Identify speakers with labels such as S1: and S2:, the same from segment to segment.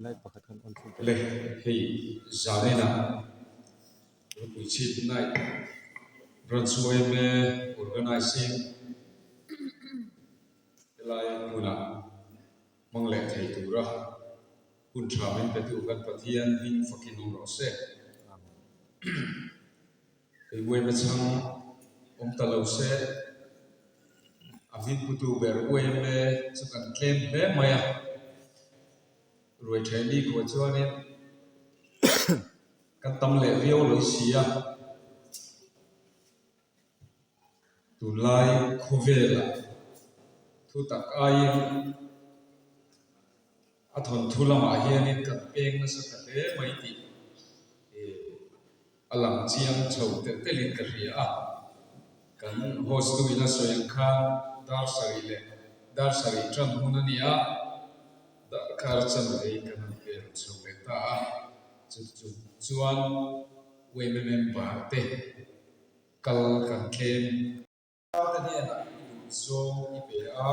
S1: Le hei zaninah Ropui Chhip Night Branch yma Organising helai hmunah hmang leh thei tura hun tha min petu kan Pathian hming fakin awm rawh se. Hei yma chhang awm ta lo se a hming putu ber yma chu kan tlem hle mai a. Ruai thaih ni kawh chuanin kan tam leh viau lo si a, tunlai khawvelah thu tak aiin a thawnthu lamah hianin kan peng nasa ta hle mai tih A lang chiang chho telh telhin ka hria a, kan host tu in a sawi ang khan dar sarih leh dar sarih tan hun a ni a, darkar chanve kan han pel chho leh ta a, chu chu chuan yma member te kal kan tlem. Te hnenah i duh zawng i pe a.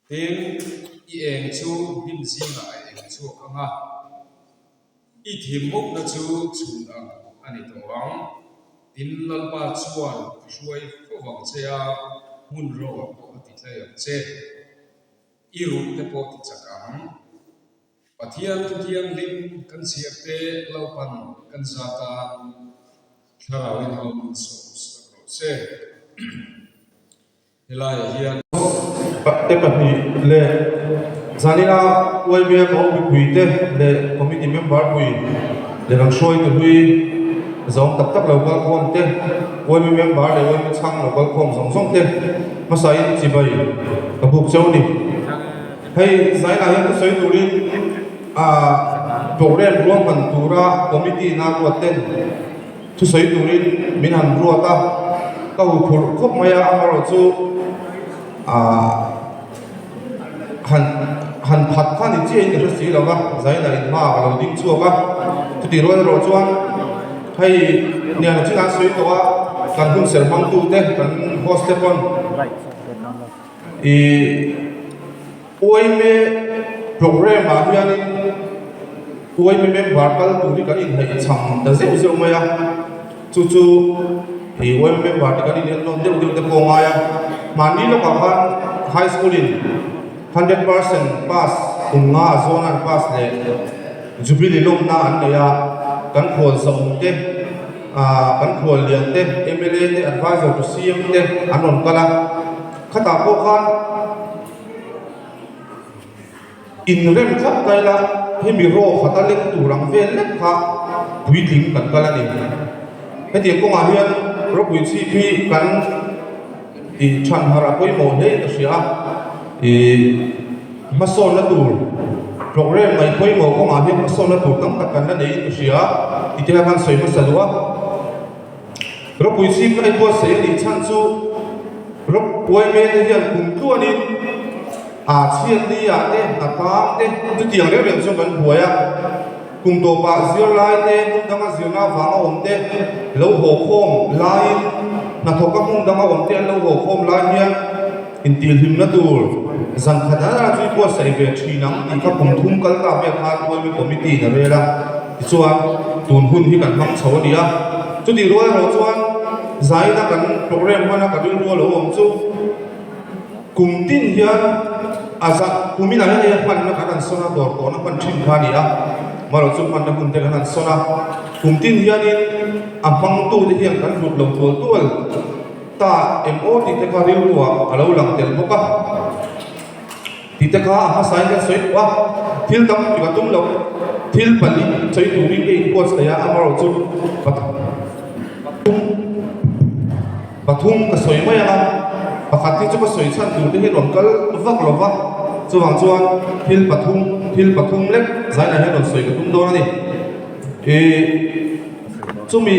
S1: Tin, i eng chu hnim zingah a eng chhuak ang a, i thimukna chu chhun ang a ni tawh ang. Tin, Lalpa chuan a hruai fo vang che a, hmun ro-ah pawh a ti tlai ang che. I ruh te pawh ti chak ang. Pathian thu thianghlim kan chhiar te Lalpan kan za tan thlarau in ho min sawm sak rawh se. Helaiah hian.
S2: Te pahnih leh zanina YBA Ko mipuite leh committee member pui leh kan hruaitu hlui zawng tak tak lo kalkhawm te, YB member leh YB chhang lo kalkhawm zawng zawng te hmasain chibai ka buk cheu a ni. Hei zainah hian thusawi turin ah program ruahman tura committee na ruat ten thusawi turin min han ruat a, ka huphurh khawp mai a, amaherawh chu ah han han phat kha ni chiahin ka hre si lo va, zainah in hma ka lo ding chhuak a, chutih rual erawh chuan hei nian a chinah sawi tawh a, kan hun ser hmangtute kan host te pawn. Ih uaime program ah hianin uaime member kal tur hi kan inhnaih cham ta zeuh zeuh mai a, chu chu ih uaime member te kan in ennawn deuh deuh te pawh a ngai a, mahni lawkah khan high school in 100% pass kum nga a zawn an pass leh jubilee lawmna an nei a, kan khawl zawm te. Aaa kan khual lian te, mla te, advisor to CM te an rawn kal a, khatah pawh khan inrem thlap ta ila hemi raw khata lek tur ang vel lek kha puitling kan kal a ni. Hetiang kawngah hian ropui chhip hi kan tih than harh a pawimawh hle in ka hria a, ih hmasawnna tur program ngaih pawimawh kawngah hian hmasawnna tur tam tak kan la nei in ka hria tih te kha khan sawi hmasa duh a. Ropui chhip ka inbuatsaih a nih chhan chu Ropui mete hian kum tluanin a chhiat ni ah te hna tang te chutiang reng reng chuan kan buai a, kum tawpah zirlai te hmun danga zirna avanga awm te lo haw khawm laiin hnathawka hmun danga awm te an lo haw khawm lai hian Intihhlimna tur zan khat a a zui buatsaih ve thin ang tih kha kum thum kal ta vel khan Uaimi Committee in a rel a, tichuan tun hun hi kan hmang chho a ni a. Chutih rual erawh chuan zaina kan program hmana ka rilru a lo awm chu kum tin hian a za kum inah hian hei a hmanna kan han sawn a, dawr tawhna hman thin kha a ni a, amaherawh chu hmanna hun te kan han sawn a, kum tin hianin a hmangtute hian kan hlut lo tual tual. Ta eng aw tih te kha rilruah a lo lang tel bawk a, tih te kha a hmasain kan sawi duh a, thil tam ti ka tum lo, thil pahnih sawi turin ka inbuatsaih a, amaherawh chu pathum pathum ka sawi mai ang a, pakhat hi chu ka sawi chhan tur te hi rawn kal vak lo va, chuvang chuan thil pathum thil pathum lek zainah hian rawn sawi ka tum dawn a ni. Ih chumi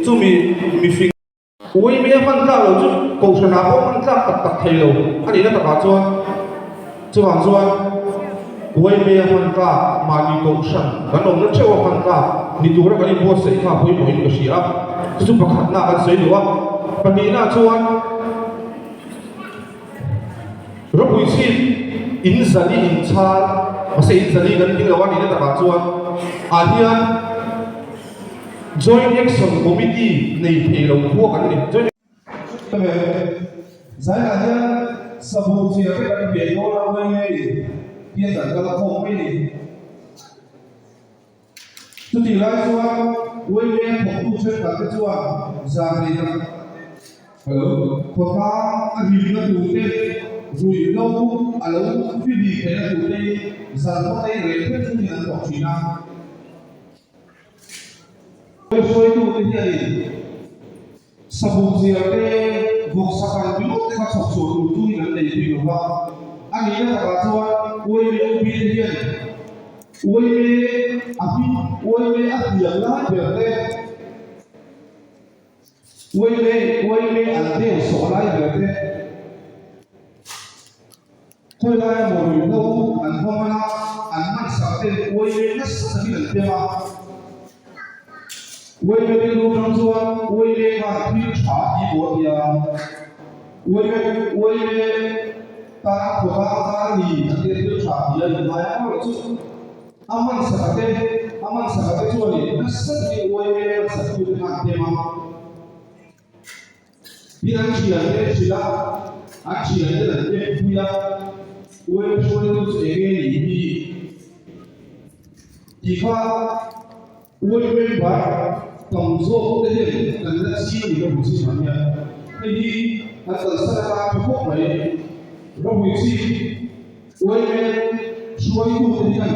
S2: chumi mifing. Ui mi a hman tlak lo chu kohhranah pawh hman tlak tak tak thei lo a nihna takah chuan chuvang chuan. Uaimea hman tlak, mahni kohhran kan awmna theuh a hman tlak ni tura kan inbuatsaih kha a pawimawhin ka hria a, chu chu pakhatna kan sawi duh a. Pahnihna chuan ropui chhip in zali inchhal, mahse in zali kan tling lo a nihna takah chuan ah hian Joint Action Committee nei thei lo khua kan ni. Zainah hian sabu chiah te kan ve dawn a ngawi ngei hian kan kal khawm mai ni. Chutih lai chuan Uaime thawktu thenkhat te chuan zan rei tak khawtlang a hlimna tur te, ruihhlo a lo fihlim theihna tur te in zan khawtei reh phet chungin an thawk thin a. Hruaitute hianin Sabuk ziar te, vawksa kal ringawt te kha chhawp chhuah tur chu in an nei bik lo va. A nihna takah chuan Uaime UP te hian Uaime a hming, Uaime a hliam lai ber te, Uaime, Uaime an deu sawh lai ber te, Khawi laia maw ruihhlo an va man a, an man sak ten uaime nasa takin an tem a. Uaime rilru atang chuan uaime khan thil tha ti pawh a ti a, uaime uaime tan khawtlang tan a ni a tia thil tha ti a inngai a erawh chu a man sak a te a man sak a te chuanin nasa takin uaime man sak tute khan an tem a. Tin an thiante hrilh a, an thiante an ep pui a, Uaim hruaitu chu eng nge nih hi? Tih kha Uaim member tam zawk te hian kan la ching a ni ka hmu chin ang hian. Hei hi kan kalsan atan tha khawp mai. Ropui chi Uaim hruaitu te hian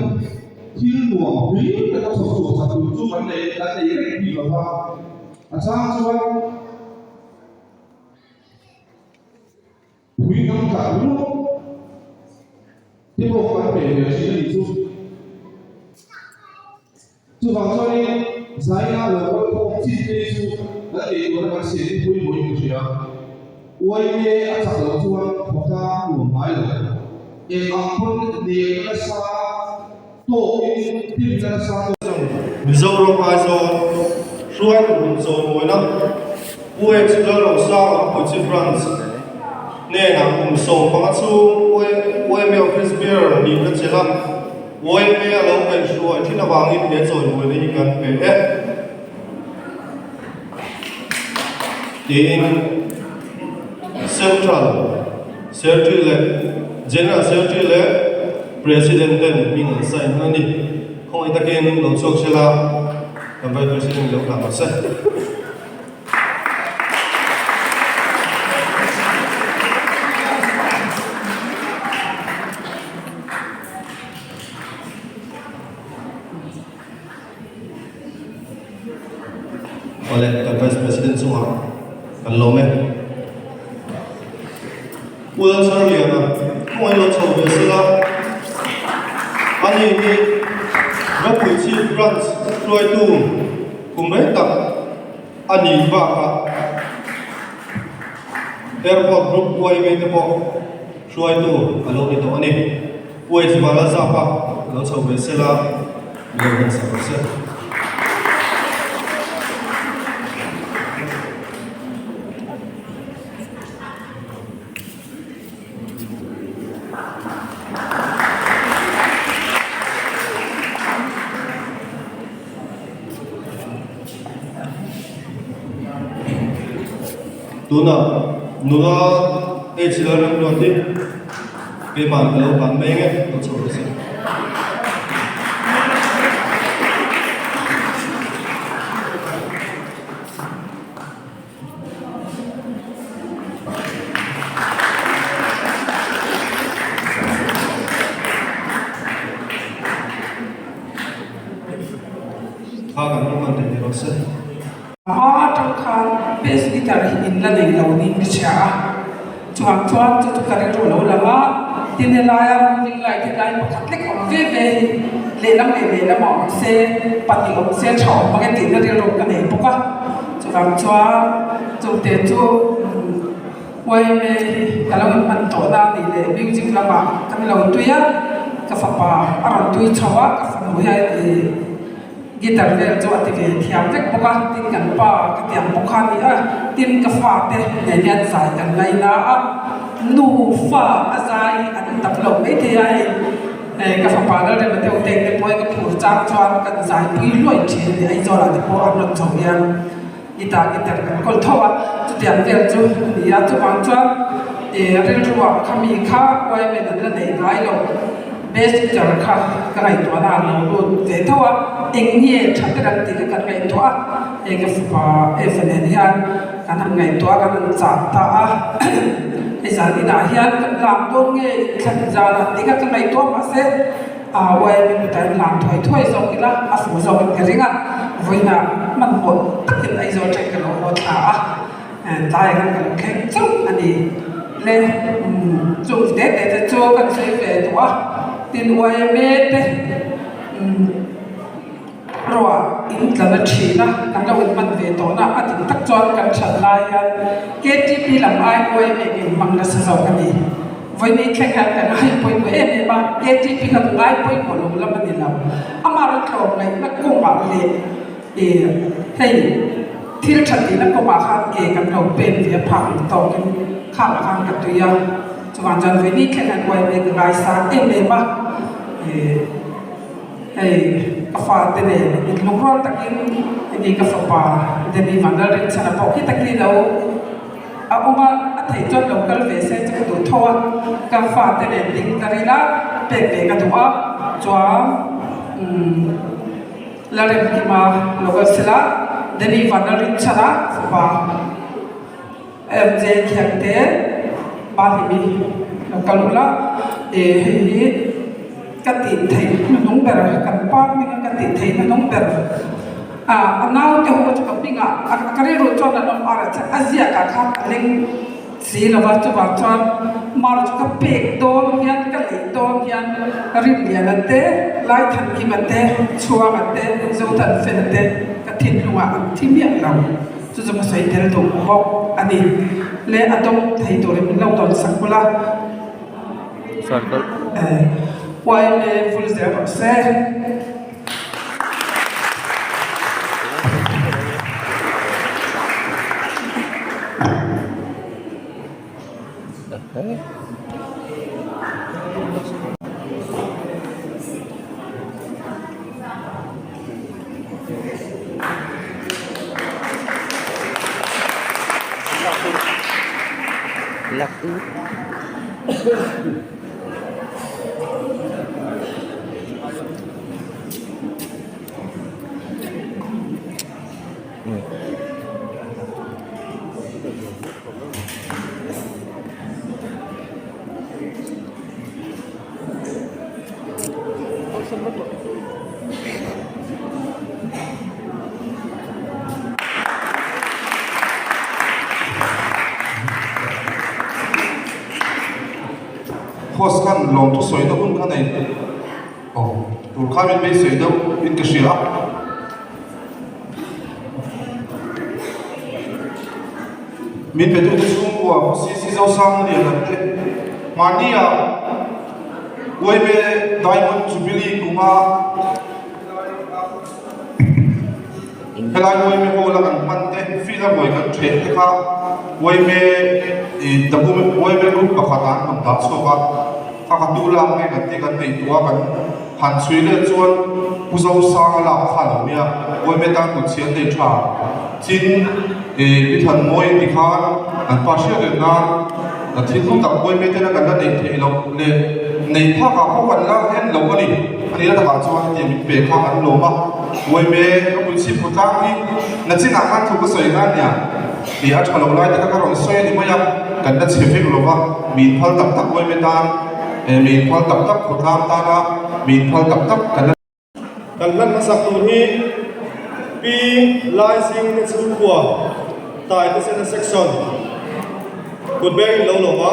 S2: thil nuam hlir taka chhawp chhuah sak tur chu kan nei kan nei reng bik lo va. A chang chuan pui hnam tlah ringawt te pawh kan pe ve thin a nih chu. Chuvang chuanin zaina lo kal khawm chin te hi chu kan ei tura kan siam hi pawimawhin ka hria. Uaime a chak loh chuan khawtlang a nuam ngai lo. Eng ang pawn nek nasa tawkin timna nasa tawk.
S3: Mizoram Aizawl hruaitu hun zawimawina Pu H. Lalrosanga Puichi Branch hnenah kum 15 chhung YMA Office Bearer nihna chelh a, YMA a lo kaihhruai thin avangin he chawimawina hi kan pe e tiin Central Secretary leh General Secretary leh President ten hming an sign a ni. Khawngaih takin lo chhuak sela kan Vice President lo hlan rawh se. Awle, kan Vice President chungah kan lawm e. Pu Lalcharliana, khawngaih lo chho ve sela, ani hi Ropui Chief Branch hruaitu kum rei tak a nih bakah Airport Group YMA te pawh hruaitu a lo ni tawh a ni. Pu Ejvala Zapa lo chho ve sela, mi lo hman sak rawh se. Tuna nula H Lalramruati keimah ka lo ban mai ang e, lo chho rawh se. Kha kan hman hman thei rawh se.
S4: A hma atang khan bass guitar hi in la nei lo niin ka hria a, chuvang chuan chu chu ka rilru a lo lang a, tin helaia moving light helai pakhat lek awm ve ve hi lehlam leh lehlam ah awm se, pahnih awm se tha awm ang e tihna rilru ka nei bawk a, chuvang chuan chute chu YMA hi ka lo inhman tawhna a nih leh music lamah kan lo tui a. Ka fapa a rawn tui chho a, ka fanu hian ih guitar vel chu a ti ve thiam vek bawk a, tin kan pa ka tiang bawk kha a ni a, tin ka fate nen hian zai kan ngaina a, nufa a zai an tam lo maithei a hei ka fapa Lalrema deuh teng te pawh hi ka phur chang chuan kan zai pui hluai thin a ni, Aizawl ah te pawh an rawn chho hian. Guitar guitar kan kawl tho a, chutiang vel chu a ni a, chuvang chuan ih rilruah kha mi kha uaimen an la nei ngai lo, bass guitar kha ka ngaihtuahna a lo lut ve tho a, eng nge tha ber ang tih kha kan ngaihtuah a, hei ka fapa Eva nen hian kan han ngaihtuah a, kan han chah ta a, hei zan inah hian kan lak dawn nge inthlan zan ah tih kha ka ngaihtuah mahse, A uaiin mipa in lam thuai thuai zawk ila a fuh zawk in ka ring a, vawiinah hmanhmawh takin Aizawl teng ka lo haw thla a, tlaiah khan ka lo thleng chauh a ni. Le umm chung te te te chu kan sawi ve duh a, tin uaime te umm ruah in tla na thin a, kan lo inhman ve tawh na a dik tak chuan kan that lai hian KTP lam aiin uaime ka inhmang nasa zawk a ni. Vawiin thleng hian ka ngai pawimawh em em a, KTP kha ka ngai pawimawh lo lam a ni lo. Amah rawn tlawm ngaihna kawngah leh ih hei thil tha tihna kawngah khan ke kan lo pen ve a phak ang tawkin khangah khan ka tui a, chuvang chuan vawiin thleng hian uaime ka ngaisang em em a ih. Hei ka fate nen inlungrual takin hemi ka fapa Danny Van Lalrinchhana pawh khi taki lo a awm a, a theih chuan lo kal ve se chu ka duh tho a, ka fate nen ding ka ril a, pek ve ka duh a, chuan umm Lalremkima lo kal sela Danny Van Lalrinchhana fapa MJ Khiangte Mahlimi lo kal ula eh hei hi ka tih theih hnuhnung ber kan pa hminga ka tih theih hnuhnung ber ah a naute ho chu ka hmingah ka rilru chuan an awm a a ziakah khan a leng si lo va chuvang chuan mar chu ka pek dawn hian ka lei dawn hian Rinliana te Laithankima te Chhuanga te Zothanfela te ka thinlungah an thi miah lo. Chu chu ka sawi tel duh bawk a ni. Le a dawng thei turin min lo dawn sak bula. Yma vul zel rawh se.
S2: Host khan lawmthu sawina hun kha nei aw tur kha min beisei deuh in ka hria a. Min petute chhungkua CC Zosangliana te mahnia Uaime Diamond Jubilee kuma helai Uaime Hall a kan hman te field a ruai kan ṭheh te kha Uaime ih document Uaime group pakhat ah an rawn dah chhuak a, kha ka tu lak nge kan tih kan ngaihtuah a kan han chhui leh chuan Pu Zosanga lak kha a lo nia Uaime tan kut chhiat nei ṭha chin ih Pi Thanmawi ti khan an pa hriat reng nan Ka thil hlu tak uaime tena kan la neih theih loh leh neih phakah pawh kan la en lo a ni. A nihna takah chuan hetiang min pe kha kan lawm a, uaime ka pui chhip khaw tlang hi nachinah khan thu ka sawi kha nia tih a tha lo lai te kha ka rawn sawi a ni mai a, kan la chhe vek lo va, mi inphal tak tak uaime tan eh mi inphal tak tak khawtlang tana mi inphal tak tak kan la.
S3: Kan hlan hmasak tur hi Pi Laizing te chhungkua Taite Sena Section kut beng in lo lawm a.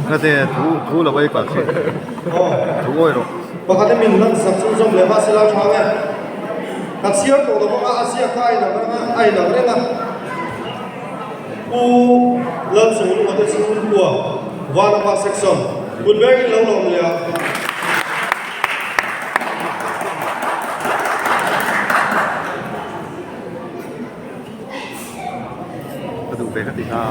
S5: Khate thu thu lo ei kal thin. Thu awi rawh.
S3: Pakhat in min hlan sak chu zawm leh mahse la tha nge. Ka chhiar tawh lo bawk a, a ziak kha a inang reng a, a inang reng a. Pu Lalchunglunga te chhungkua Vanapa Section kut beng in lo lawm leh a.
S5: Ka duh ve ka ti kha.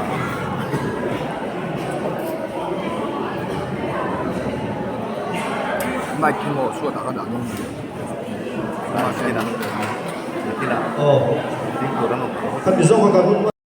S6: Mic hi maw chhuatah ka dah dawn ni
S5: Mahse ina ina
S3: Aw.
S5: Ding tur an awm.
S3: Khati zawng kha kan hun.